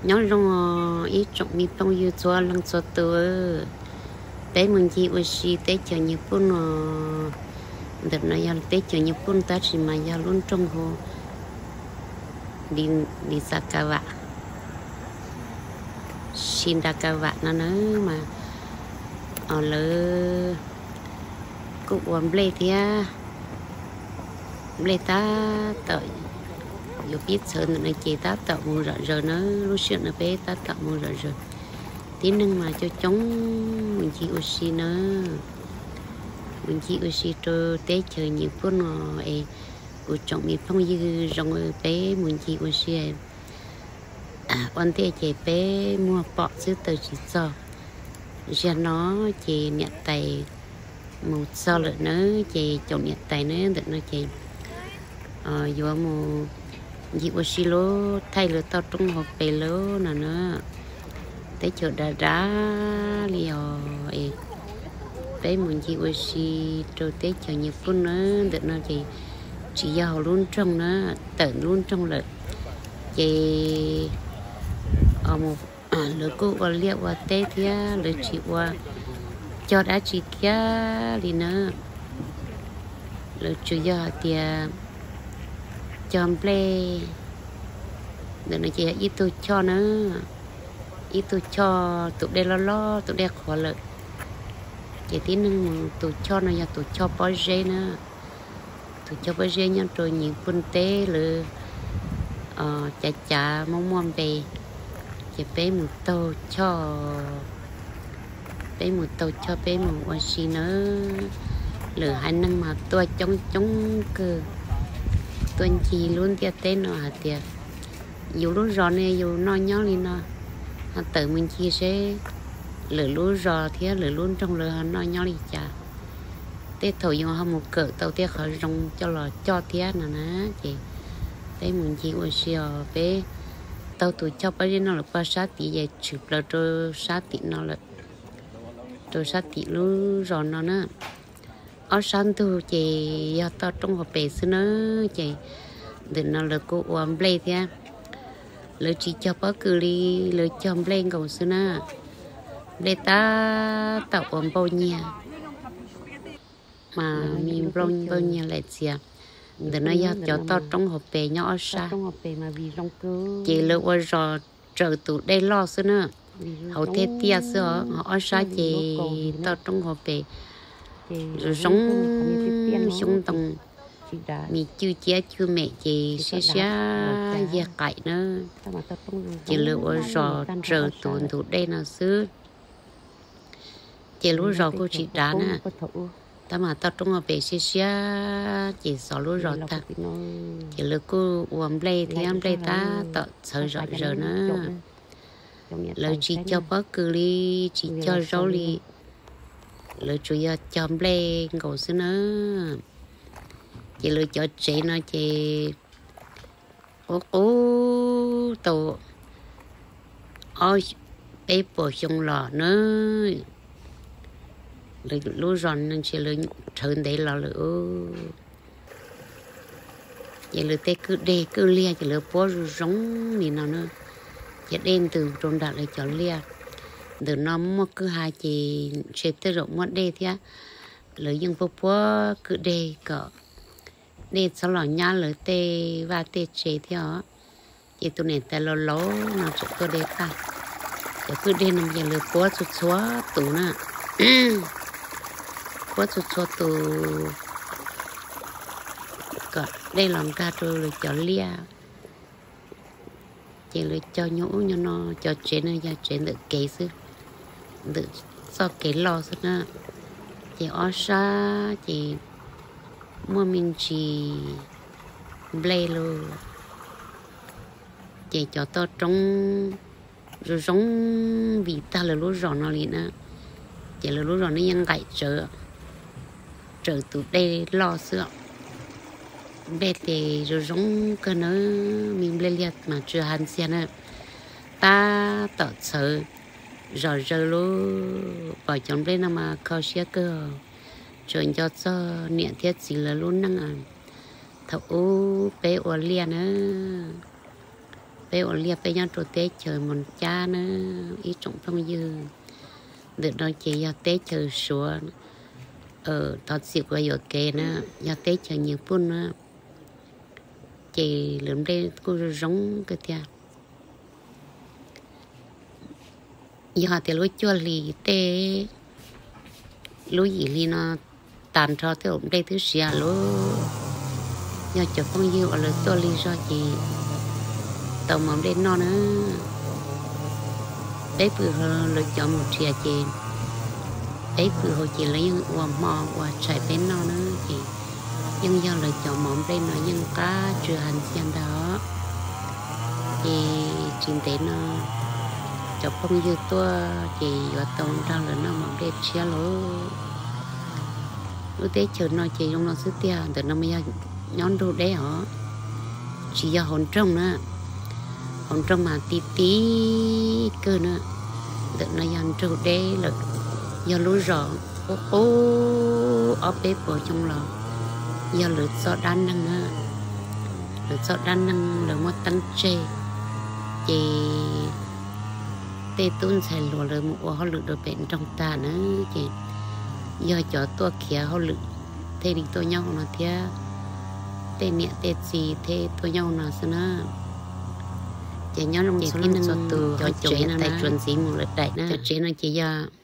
Nyob zoo ib tsoom me phooj ywg txhua leej txhua tus, peb mus ncig ua si teb chaws Nyij Pooj no. Ntawm no yog teb chaws Nyij Pooj tab sis mas yog lub nroog hu Li Xav Ka Vam, Xi Nra Ka Vam no na mas lawv kuj ua nplej thiab. Nplej tab tom yuav pib txhawv ntawm no ces tab tom mus zom zaws na, lub sij hawm no peb tab tom mus zom zaws. Tib neeg mas coob coob mus ncig ua si na, mus ncig ua si rau teb chaws Nyij Pooj no es kuv tsoom me phooj ywg zoo peb mus ncig ua si. Ua ntej ces peb muag pom xwb taw tsis txog, zaum no ces niam tais mus txog lawm na, ces cov niam tais na ntawm no ces yuav mus ncig ua si lub thaij lawv toj roob hauv pes lawm no na. Teb chaws dav dav li os, peb mus ncig ua si rau teb chaws Nyij Pooj na. Ntawm no ces tsis yog hauv lub nroog na, tawm lub nroog lawm ces lawv kuj ua liaj ua teb thiab lawv tsis ua cog dab tsi kiag li na. Lawv tsuas yog hais tias cog nplej. Ntawm no ces yog ib tug choj na, ib tug choj tus dej loj loj tus dej qhuav lawm. Ces tib neeg mus tus choj no yog tus choj pob zeb na. Tus choj pob zeb nyob rau Nyij Pooj teb lawv cav cav muaj muaj npe. Ces peb mus taug choj, peb mus taug choj peb mus ua si na. Lwm haiv neeg mas tuaj coob coob kawg, tuaj ncig lub ntiaj teb no hais tias yus lub zos ne yus noj nyob li no, ho tawm mus ncig seb lwm lub zos thiab lwm lub nroog lawv ho noj nyob li cas. Tej thaum yus ho mus kawm tau tej qhov zoo coj los coj thiab no na. Ces peb mus ncig ua si os, peb taug tus choj pob zeb no lawm pog sab tid ces tshwm plaws rau sab tim no lawm, rau sab tim lub zos no na. Ob sab ntug ces yog toj roob hauv pes xwb na. Ces ntawm no lawv kuj ua nplej thiab, lawv tsis cog pob kws li, lawv cog nplej nkaus xwb na. Nplej tab tom ua npauj nyiag, mas me npauj nyiag laim txias. Ntawm no yog cov toj roob hauv pes nyob ob sab, ces lawv ua zos raws tus dej loj xwb na, hauv thiaj tiaj xwb os. Ob sab ces toj roob hauv pes zoo zoo xyoob ntoo, me cwj ciab cwj mem ces siab siab yag qaim na. Ces lawv ua zos raws tus ntug dej no xwb. Ces lub zos kuj tsis dav na, tab mas toj roob hauv pes siab siab ces xov lub zos tag. Ces lawv kuj ua nplej thiab, nplej tab tom txhawv zom zaws na. Lawv tsis cog pob kws li, tsis cog zaub li, lawv tsuas yog cog nplej nkaus xwb na. Ces lawv cov tsev no ces qub qub tau ob peb puas xyoo los na. Lub zos no ntshe lawv rhawv ntev los lawm. Ces lawv tej kwj deg kwj liaj ces lawv puab zoo zoo li no na. Ces dej ntws rau nram lawv cov liaj. Ntawm no muaj kwj ha ces ntshe tej zaum muaj dej thiab. Lawv yeej puab puab kwj deg kom dej txhob los nyab lawv tej vaj tej tsev thiab os. Ces tus niam tais laus laus no tseem tuaj de paj. Cov kwj deg no ces lawv puab txhua txhua tus na, puab txhua txhua tus kom dej los nkag rau lawv cov liaj. Ces lawv cog nyuag ub nyuag no, cov tsev no yog tsev ntawm kev xwb, ntawm txoj kev loj xwb na. Ces ob sab ces muaj me ntsis nplej lauj. Ces cov toj roob zoo zoo vim tag lawv lub zos no li na. Ces lawv lub zos no yeej nqaim tsawv, raws tus dej loj xwb. Nplej ces zoo zoo kawg na, me nplej liaj mas tsis hais ntxiag na, tab tom txhawv zom zaws lauj. Pom cov nplej no mas kho siab kawg, tsuas nco txog niam thiab txiv lawv lub neej thaum ub peb ua liaj na. Peb ua liaj peb nyob rau teb chaws Moos Cab na, ib tsoom phooj ywg. Ntawm no ces yog teb chaws Suav, thov txim kuv yuam kev na, yog teb chaws Nyij Pooj na, ces lawv nplej kuj zoo zoo kawg thiab. Yog hais tias lub cuaj hli tej, lub yim hli no tas nrho tej nplej twb siav lawm. Yog cov phooj ywg uas lawv tuaj lig zog ces tau mov nplej noj na. Peb pw hauv lawv cov mus nrhiav ces, peb pw hauv ces lawv yeej ua hmo ua tshais peb noj na, ces yeej yog lawv cov mov nplej no yeej qab tsw heev ntxiag ntag. Ces tsis ntev no cov phooj ywg tuaj ces yuav tau nrog lawv noj mov nplej tshiab lawm. Lub teb chaws no ces zoo no xwb tiag, ntawm no mas yog nyob nrug deb os, tsis yog hauv nroog na. Hauv nroog mas ti ti kawg na, ntawm no yog nrug deb lawm. Yog lub zos qub qub ob peb puas xyoo los yog lawv txoj dab neeg na, lawv txoj dab neeg lawv muab teeb tseg, ces tej tub ntxhais hluas lawv mus ua hauj lwm rau pem nroog tag na, ces yog cov tuaj khiav hauj lwm thiaj li tuaj nyob hauv no thiab, tej niam tej txiv thiaj tuaj nyob hauv no xwb na. Ces nyob zoo txhua leej txhua tus, cov tsev no tais tsuas ntxiv mus lawm daim na, cov tsev no ces yog